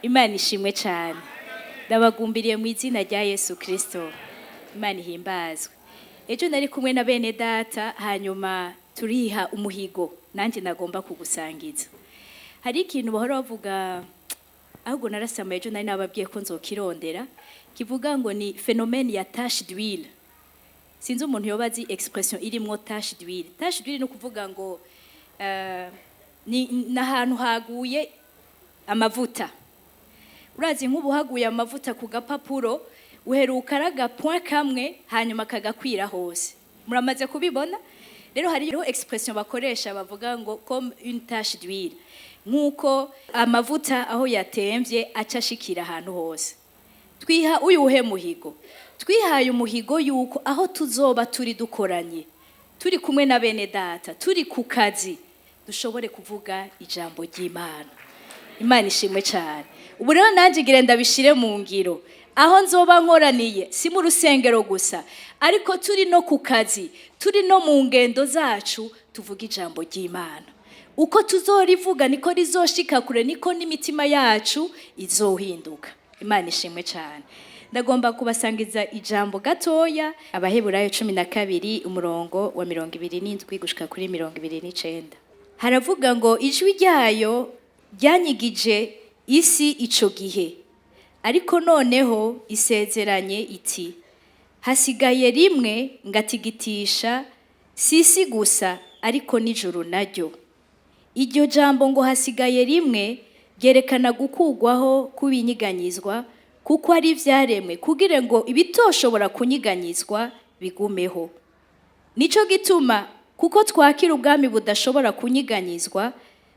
Imana ishimwe cyane. Ndabagumbiriye mu izina rya Yesu Kristo. Imana ihimbazwe. Ejo nari kumwe na bene data, hanyuma turiha umuhigo, nanjye nagomba kugusangiza. Hari ikintu bahora bavuga, ahubwo narasamaye ejo, nari nababwiye ko nzokirondera, kivuga ngo ni phénomène ya tache d'huile. Sinzi umuntu yoba azi expression irimwo tache d'huile. Tache d'huile ni ukuvuga ngo ni ahantu haguye amavuta. Urazi nk'ubu haguye amavuta ku gapapuro, uheruka ari agapoint kamwe, hanyuma kagakwira hose. Muramaze kubibona. Rero hariho expression bakoresha bavuga ngo comme une tache d'huile, nk'uko amavuta aho yatemvye aca ashikira ahantu hose. Twiha uyuhe muhigo? Twihaye umuhigo yuko aho tuzoba turi dukoranye, turi kumwe na bene data, turi ku kazi, dushobore kuvuga ijambo ry'Imana. Imana ishimwe cyane. Ubu rero nanjye ngira ndabishire mu ngiro. Aho nzoba nkoraniye, si mu rusengero gusa, ariko turi no ku kazi, turi no mu ngendo zacu, tuvuga ijambo ry'Imana. Uko tuzorivuga niko rizoshika kure, niko n'imitima yacu izohinduka. Imana ishimwe cyane. Ndagomba kubasangiza ijambo gatoya, Abaheburayo 12, umurongo wa 27 gushika kuri 29. Haravuga ngo: "Ijwi ryayo ryanyigije isi ico gihe, ariko noneho isezeranye iti: 'Hasigaye rimwe ngatigitisha si isi gusa, ariko n'ijuru naryo.'" Iryo jambo ngo "hasigaye rimwe" ryerekana gukugwaho kw'ibinyiganyizwa, kuko ari ivyaremwe kugira ngo ibitoshobora kunyiganyizwa bigumeho. Nico gituma, kuko twakira ubwami budashobora kunyiganyizwa,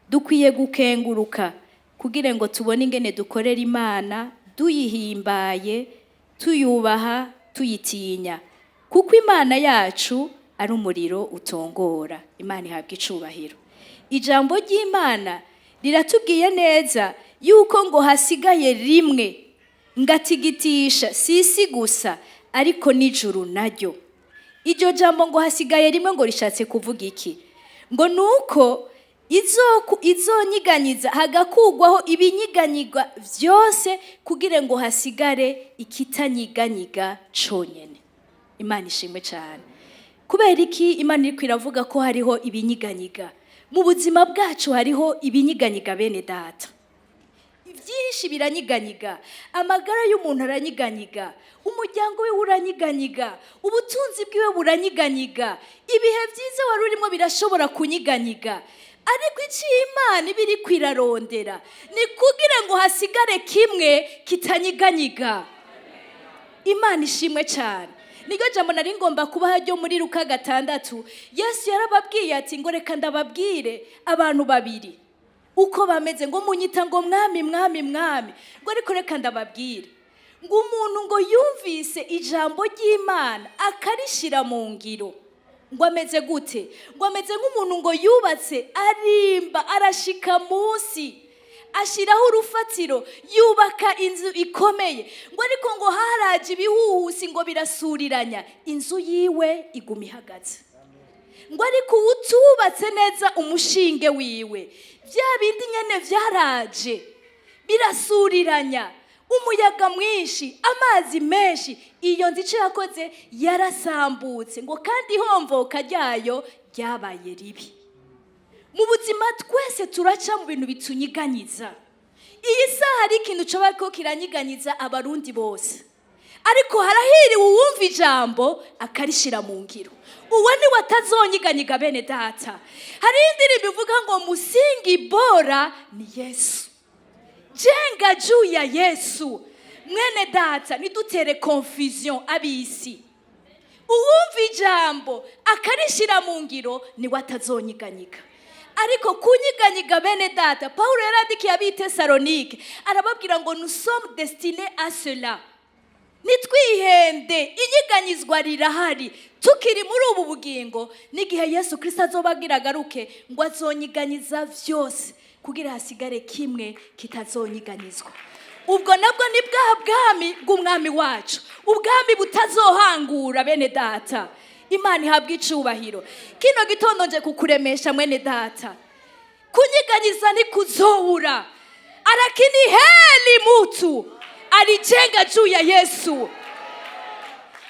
dukwiye gukenguruka kugira ngo tubone ingene dukorera Imana tuyihimbaye, tuyubaha, tuyitinya, kuko Imana yacu ari umuriro utongora. Imana ihabwa icubahiro. Ijambo ry'Imana riratubwiye neza yuko ngo hasigaye rimwe ngatigitisha si isi gusa, ariko n'ijuru naryo. Iryo jambo ngo "hasigaye rimwe" ngo rishatse kuvuga iki? Ngo ni uko izonyiganyiza, hagakugwaho ibinyiganyigwa byose kugira ngo hasigare ikitanyiganyiga conyene. Imana ishimwe cyane. Kubera iki Imana iriko iravuga ko hariho ibinyiganyiga mu buzima bwacu? Hariho ibinyiganyiga, bene data, byinshi biranyiganyiga. Amagara y'umuntu aranyiganyiga, umuryango we uranyiganyiga, ubutunzi bwiwe buranyiganyiga, ibihe byiza wari urimo birashobora kunyiganyiga. Ariko icyo Imana iba iri kwirarondera ni kugira ngo hasigare kimwe kitanyiganyiga. Imana ishimwe cyane. Niryo jambo nari ngomba kubaha ryo muri Luka 6. Yesu yarababwiye ati ngo: "Reka ndababwire abantu babiri uko bameze." Ngo: "Munyita ngo 'Mwami, Mwami, Mwami,'" ngo "ariko reka ndababwire." Ngo umuntu ngo yumvise ijambo ry'Imana akarishira mu ngiro, ngo ameze gute? Ngo ameze nk'umuntu ngo yubatse, arimba, arashika munsi, ashyiraho urufatiro, yubaka inzu ikomeye. Ngo ariko ngo haraje ibihuhusi, ngo birasuriranya, inzu yiwe iguma ihagaze. Ngo ariko uwutubatse neza umushinge wiwe, bya bindi nyene byaraje birasuriranya, umuyaga mwinshi, amazi menshi, iyo nzu icyo yakoze yarasambutse, ngo kandi ihomvoka ryayo ryabaye ribi. Mu buzima twese turaca mu bintu bitunyiganyiza. Iyi saha hari ikintu coba ko kiranyiganyiza Abarundi bose, ariko harahiriwe uwumva ijambo akarishira mu ngiro. Uwo niwe atazonyiganyiga, bene data. Hari indirimbo ivuga ngo "Msingi bora ni Yesu, jenga juu ya Yesu." Mwene data, ntidutere confusion abisi. Uwumva ijambo akarishira mu ngiro niwe atazonyiganyiga. Ariko kunyiganyiga, bene data, Paul yarandikiye ab'i Tesalonike, arababwira ngo nous sommes destinés à cela. Nitwihende, inyiganyizwa rirahari tukiri muri ubu bugingo. N'igihe Yesu Kirisito azoba agira agaruke, ngo azonyiganyiza byose kugira hasigare kimwe kitazonyiganyizwa. Ubwo nabwo ni bwa bwami bw'umwami wacu, ubwami butazohangura. Bene data, Imana ihabwa icubahiro. Kino gitondo nje kukuremesha, mwene data, kunyiganyiza ni kuzobura. Lakini heri mutu alijenga juu ya Yesu.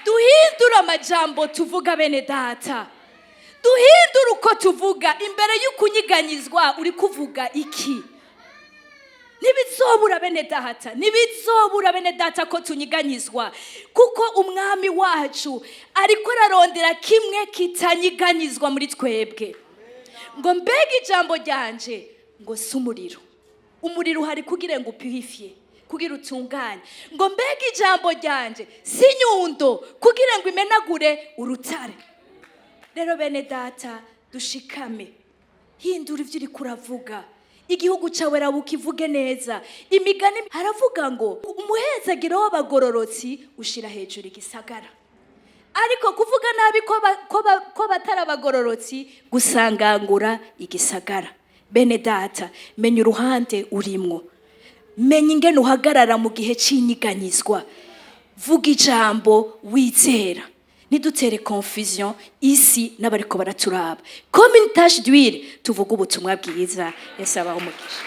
Duhindure amajambo tuvuga, bene data, duhindure uko tuvuga imbere y'ukunyiganyizwa. Uri kuvuga iki? Ntibizobura, bene data, ntibizobura, bene data, ko tunyiganyizwa, kuko umwami wacu ariko ararondera kimwe kitanyiganyizwa muri twebwe. Ngo mbega ijambo ryanje ngo si umuriro? Umuriro uhari kugira ngo upurifie, kugira utunganye. Ngo mbega ijambo ryanje si inyundo kugira ngo imenagure urutare? Rero bene data, dushikame. Hindura ibyo uri kuravuga. Igihugu cyawe rabuka, neza. Imigani haravuga ngo umuhezagiro w'abagororotsi ushira hejuru igisagara, ariko kuvuga nabi ko batari abagororotsi gusangangura igisagara. Bene data, menya uruhande urimwo, menya ingene uhagarara mu gihe cy'inyiganyizwa. Vuga ijambo wizera. Ntidutere confusion isi n'abariko baraturaba. Comme une tache d'huile, tuvuge ubutumwa bwiza. Yesu abaho umugisha.